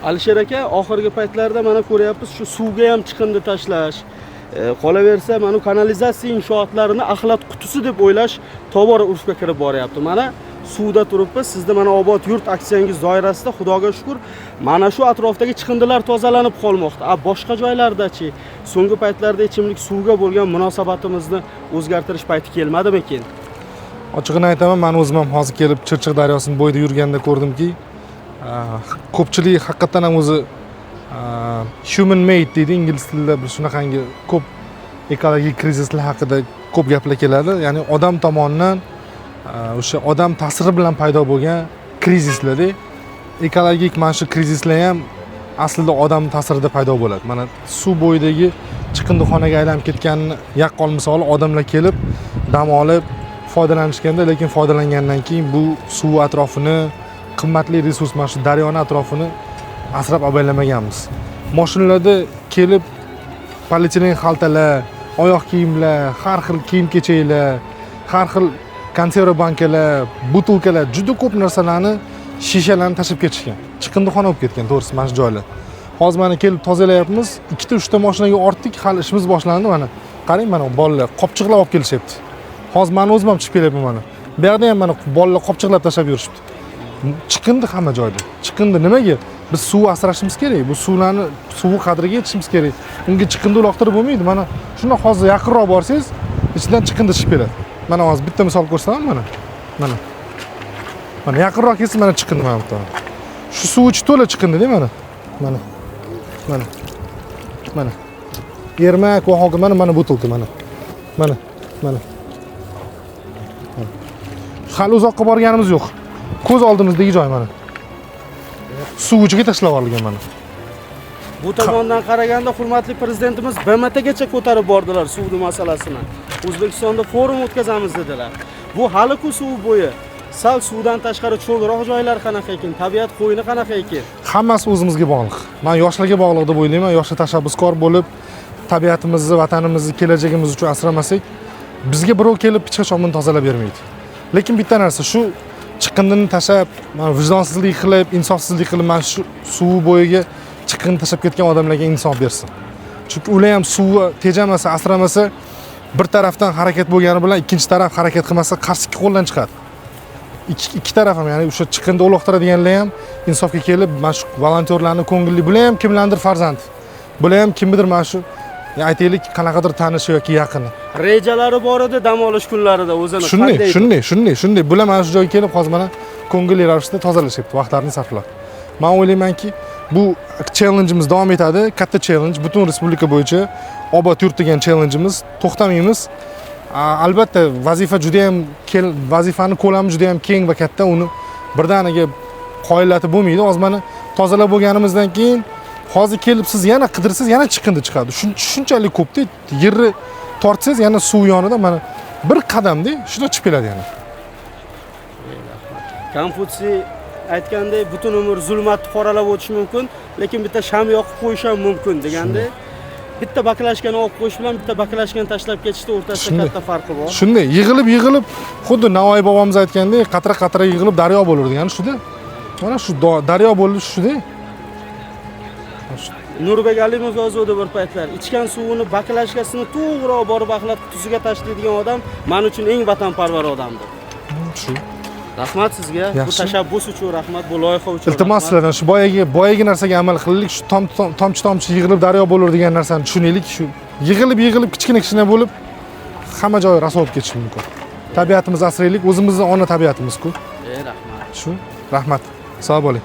Alisher aka, oxirgi paytlarda mana ko'ryapmiz, shu suvga ham chiqindi tashlash, qolaversa mana bu kanalizatsiya inshootlarini axlat qutisi deb o'ylash tobora urfga kirib boryapti. Mana suvda turibmiz, sizni mana "Obod yurt" aksiyangiz doirasida, xudoga shukur, mana shu atrofdagi chiqindilar tozalanib qolmoqda. A boshqa joylardachi? So'nggi paytlarda ichimlik suvga bo'lgan munosabatimizni o'zgartirish payti kelmadimikin? Ochig'ini aytaman, man o'zim ham hozir kelib Chirchiq daryosini bo'yida yurganda ko'rdimki, ko'pchilik haqiqatdan ham o'zi human made deydi ingliz tilida, bir shunaqangi ko'p ekologik krizislar haqida ko'p gaplar keladi, ya'ni odam tomonidan, o'sha odam ta'siri bilan paydo bo'lgan krizislarda. Ekologik mana shu krizislar ham aslida odam ta'sirida paydo bo'ladi. Mana suv bo'yidagi chiqindixonaga aylanib ketganini yaqqol misoli. Odamlar kelib dam olib foydalanishganda, lekin foydalangandan keyin bu suv atrofini, qimmatli resurs mana shu daryoni atrofini asrab avaylamaganmiz. Moshinalarda kelib polietilen xaltalar, oyoq kiyimlar, har xil kiyim kechaklar, har xil konserva bankalar, butilkalar, juda ko'p narsalarni, shishalarni tashlab ketishgan. Chiqindixona bo'lib ketgan, to'g'risi, mana shu joylar. Hozir mana kelib tozalayapmiz, ikkita uchta moshinaga ortdik, hali ishimiz boshlandi. Mana qarang, mana bolalar qopchiqlab olib kelishyapti. Hozir mani o'zim ham chiqib kelyapman. Mana bu yoqda ham mana bolalar qopchiqlab tashlab yurishibdi. Chiqindi hamma joyda, chiqindi. Nimaga? Biz suv asrashimiz kerak, bu suvlarni, suvi qadriga yetishimiz kerak. Unga chiqindi uloqtirib bo'lmaydi. Mana shundoq hozir yaqinroq borsangiz, ichidan chiqindi chiqib keladi. Mana hozir bitta misol ko'rsataman. Mana, mana, mana, yaqinroq kelsa, mana chiqindi. Mana bu yerda shu suv ichi to'la chiqindida. Mana, mana, mana, mana ermak va hokazo. Mana, mana butilka, mana, mana, mana. Hali uzoqqa borganimiz yo'q, ko'z oldimizdagi joy. Mana suv ichiga tashlab yuborilgan, mana. Bu tomondan qaraganda, hurmatli prezidentimiz BMTgacha ko'tarib bordilar suvni masalasini. O'zbekistonda forum o'tkazamiz dedilar. Bu hali-ku suv bo'yi. Sal suvdan tashqari cho'lroq joylar qanaqa ekan? Tabiat qo'yni qanaqa ekan? Hammasi o'zimizga bog'liq. Man yoshlarga bog'liq deb o'ylayman. Yoshlar tashabbuskor bo'lib, tabiatimizni, vatanimizni kelajagimiz uchun asramasak, bizga birov kelib hech qachon buni tozalab bermaydi. Lekin bitta narsa, shu chiqindini tashlab, mana vijdonsizlik qilib, insofsizlik qilib, mana shu suv bo'yiga chiqindi tashlab ketgan odamlarga insof bersin, chunki ular ham suvni tejamasa, asramasa, bir tarafdan harakat bo'lgani bilan ikkinchi taraf harakat qilmasa, qarshi ikki qo'ldan chiqadi. Ikki taraf ham, ya'ni o'sha chiqindi uloqtiradiganlar ham insofga kelib, mana shu volontyorlarni ko'ngilli, bular ham kimlarnidir farzandi, bular ham kimnidir mana shu, aytaylik, qanaqadir tanishi yoki yaqini. Rejalari bor edi dam olish kunlarida o'zini. Shunday. Qanday? Shunday. Bular mana shu joyga kelib, hozir mana ko'ngilli ravishda tozalashyapti, vaqtlarini sarflab. Man o'ylaymanki, bu challengeimiz davom etadi. Katta challenge, butun respublika bo'yicha "Obod yurt" degan challengeimiz, to'xtamaymiz. Albatta, vazifa juda ham, vazifani ko'lami juda ham keng va katta, uni birdaniga qoyillatib bo'lmaydi. Hozir mana tozalab bo'lganimizdan keyin hozir kelib siz yana qidirsangiz, yana chiqindi chiqadi. Shunchalik ko'pda, yerni tortsangiz, yana suv yonida mana bir qadamda shunday chiqib keladi yana. Konfutsiy aytgandek, butun umr zulmatni qoralab o'tish mumkin, lekin bitta sham yoqib qo'yish ham mumkin degandek, bitta baklashkani olib qo'yish bilan bitta baklashkani tashlab ketishni o'rtasida katta farqi bor. Shunday, yig'ilib yig'ilib, xuddi Navoiy bobomiz aytgandek, qatra qatra yig'ilib daryo bo'lur degani shuda. Mana shu daryo bo'lishi shuda. Nurbek Alimov yozuvdi bir paytlar: "Ichgan suvini baklashkasini to'g'ri olib borib axlat qutisiga tashlaydigan odam man uchun eng vatanparvar odamdir." Shu. Rahmat sizga bu Yaxshi. tashabbus uchun, rahmat bu loyiha uchun. Iltimos Rahmat. sizlardan, shu boyagi narsaga amal qilaylik, shu tomchi tomchi yig'ilib daryo bo'lur degan narsani tushunaylik. Shu yig'ilib yig'ilib, kichkina kichkina bo'lib, hamma joyi rasvo bo'lib ketishi mumkin. Tabiatimizni asraylik, o'zimizni ona tabiatimiz-ku. Rahmat. Shu, rahmat, sog' bo'ling.